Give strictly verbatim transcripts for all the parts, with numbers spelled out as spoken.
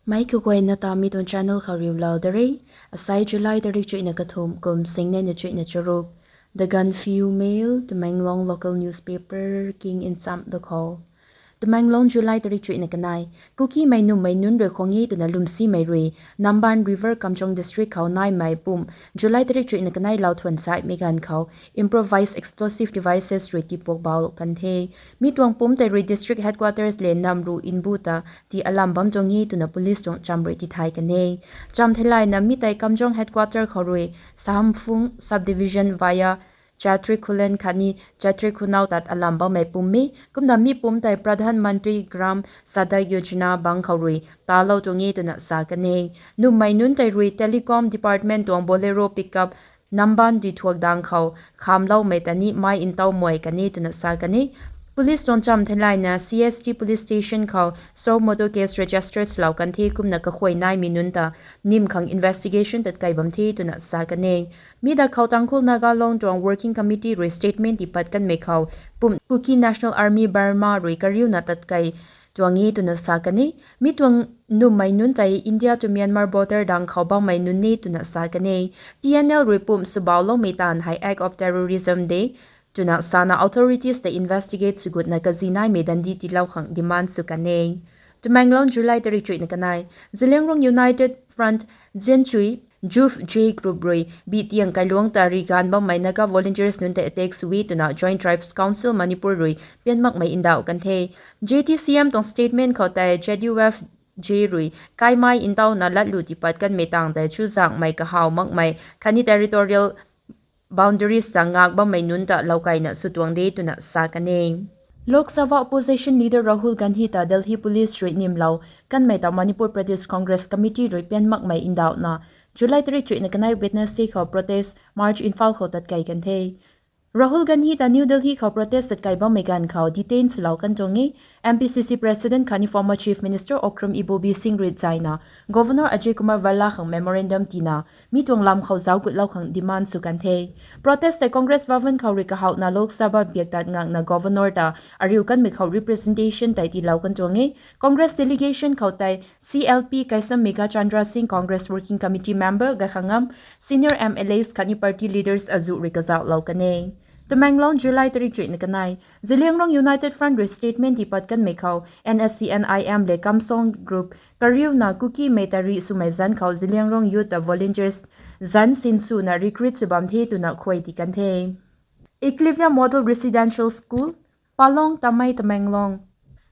Meic kaguayna ta mi tuang channel khou riulou da re. Asai July tarik chuihna kathumh kum singnei na chuihna charuk. The Gaanphiu Mail, Tamenglong local newspaper king nchamh da khou. Tamenglong, July tarik chuihna kanei. Kukimei nummei nunc rui khwang e twna lwmsimei rui Namban River, Kamjong District khou naimei pumh July tarik chuihna kanei lou thuan saimei ganv khou improvised explosive devices rui tipuak bau kan the. Mi tuang pumc tei rui district headquarters le namru nbu ta ti alam bam tuang e twna police tuang cham rui tithay kan e. Cham theilayna mi tei Kamjong headquarter khou rui Sahamphung subdivision via Chatri Khullen khatni Chatri Khunau tat alam bammei pumc e. Kumna mi pumc tei Pradhan Mantri Gram Sadak Yojana bang khou rui talou tuang e twna sa kan e. Nummei nunc tei rui telecom department tuang Bolero pickup Namban dui thuak dang khou khamloumei ta ni mai ntaw muai kan e twna sa kan e. Police tuang cham theilayna C S T police station khou suo moto case register swlou kan the, kumna kakhuay naimei nunc ta nim khang investigation tat kai bam the twna sa kan e. Mi da khou Tangkhul Naga Long tuang working committee rui statement tipat kanmei khou pumh Kuki National Army Burma rui kariuna tat kai tuang e twna sa kan e. Mi tuang nummei nunc tei India to Myanmar border dang khou bammei nunc e twna sa kan e. T N L rui pumh swbauloumei taanv hei act of terrorism de twna sana authorities ta investigate swgutna kazi naimei dandi tiilou khang demand sw kan e. Tamenglong, July tarik chuihna kanei. Zeliangrong United Front zianchui Juf J group rui bihtiang kailuangc ta ri ganv bammei Naga volunteers nunc tei attack sw e twna Joint Tribes Council Manipur rui pian makmei ndauh kan the. J T C M tuang statement khou tei Z U F J rui kaimei ntawna latlu tipat kanmei tang tei chuzaenghmei kahaw makmei khatni territorial boundaries ta ngak bammei nunc ta loukaina sw tuang de twna sa kan e. Lok Sabha opposition leader Rahul Gandhi ta Delhi police rui nimlou kanmei ta Manipur Pradesh Congress Committee rui pian makmei ndauhna July tarik chuihna kanei Wednesday khou protest march Imphal khou tat kai kan the. Rahul Gandhi ta New Delhi khou protest tat kai bammei ganv khou detain swlou kan tuang e. M P C C President khatni former Chief Minister Okram Ibobi Singh rui zayna Governor Ajay Kumar Bhalla khang memorandum tina mi tuang lam khou zauc gutlou khang demand sw kan the. Protest tei Congress Bhavan khou rui kahouhna Lok Sabha biak tat ngakna Governor ta ariu kanmei khou representation tei tiilou kan tuang e. Congress delegation khou tei C L P Kaisam Meghachandra Singh, Congress Working Committee member gay khang ngam, senior M L As khatni party leaders azuh rui kazauhlou kan e. Tamenglong, July tarik chuihna kanei. Zeliangrong United Front rui statement tipat kanmei khou N S C N I M le Kamsong group kariuna Kukimei ta rih swmei zanc khou Zeliangrong youth ta volunteers zanc sinswna recruit sw bam the twna khuay ti kan the. Eklavya Model Residential School, Palong, Tamei, Tamenglong.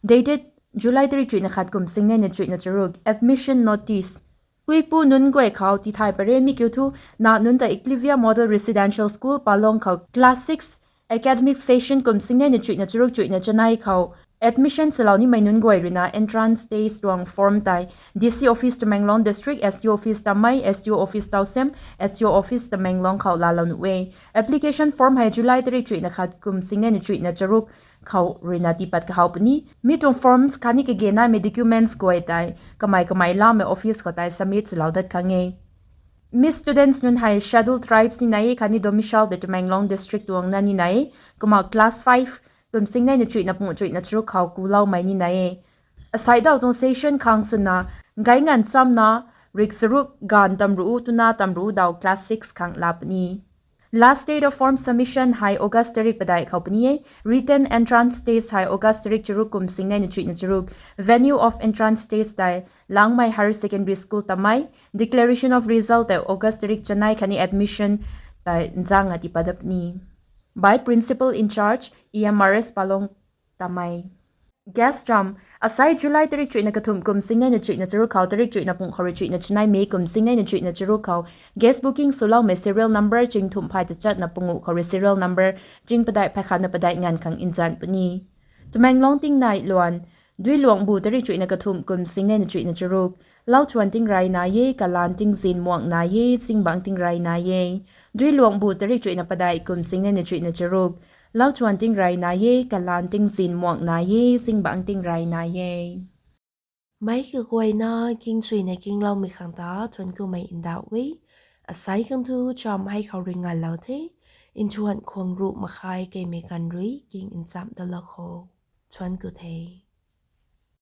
Dated July tarik chuihna khat kum singnei na chuihna charuk. Admission notice. Puipu nunc guay khou tithay pare mi kiu thu, na nunc ta Eklavya Model Residential School, Palong khou class six academic session kum singnei na chuihna charuk chuihna chanei khou admission swlou nimei nunc guay ruina entrance test tuang form tei D C office Tamenglong District, S D O office Tamei, S D O office Tousem, S D O office Tamenglong khou laalou nuh e. Application form hei July tarik chuihna khat kum singnei na chuihna charuk khou ruina tipat kahaw puni. Mi tuang forms khatni kage naimei documents guay tei kamei kamei lamei office khou tei submit swlou dat khang e. Mi students nunc hei Scheduled Tribes ni nai e khatni domicile tei Tamenglong District tuang na ni nai e. Kumna class five kum singnei na chuihna pung chuihna charuk khou kuloumei ni nai e. Asai daw tuang session khang swna gay nganv chamna rik charuk ganv tamru twna tamru daw class six khang laa puni. Last date of form submission hei August tarik padeih khou puni e. Written entrance test hei August tarik charuk kum singnei na chuihna charuk. Venue of entrance test tei Langmei Higher Secondary School Tamei. Declaration of result tei August tarik chanei khatni admission tei nzang ati pat dat puni. By Principal in charge, E M R S Palong, Tamei. Gas cham. Asai July tarik chuihna kathumh kum singnei na chuihna charuk khou tarik chuihna pung khou rui chuihna chanei May kum singnei na chuihna charuk khou gas booking swloumei serial number ching thumh phay tachatna panguh khou rui serial number ching padeih phay khatna padeih nganv khang nzan puni. Tamenglong tingnai luan. Duiluangbu tarik chuihna kathumh kum singnei na chuihna charuk. Lauthuan tingrey nai e, kalan tingzin muang nai e, zingbangc tingrey nai e. Duiluangbu tarik chuihna padeih kum singnei na chuihna charuk. Lauthuan tingrey nai e, kalan tingzin muang nai e, zingbangc tingrey nai e. Meic kaguayna kingchuina kingloumei khang ta thuanc kumei ndauh e. Asai khang thu cham hei khou rui nganlou the. Nthuan khwang ruh makhai keimei ganv rui king nchamh dalou kho. Thuanc ku the.